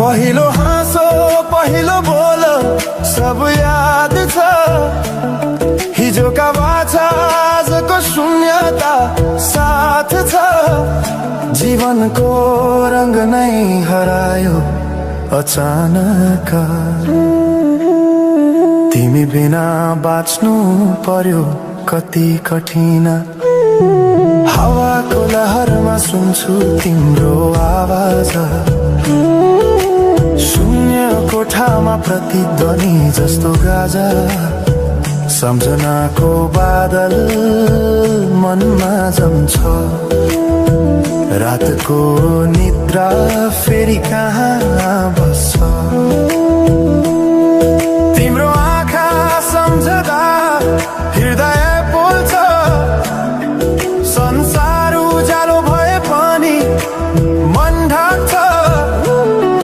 पहिलो हाँसो पहिलो बोल सब याद छ हिजोका बाछा आजको शून्यता साथ छ जीवनको रंग नै हरायो अचानक तिमी बिना बाँच्नु पर्यो कति कठिन हावाको लहरमा सुन्छु तिम्रो आवाज शून्य कोठामा प्रतिध्वनि जस्तो गाजा सम्झनाको बादल मनमा जम्छ रातको निद्रा फेरि कहाँ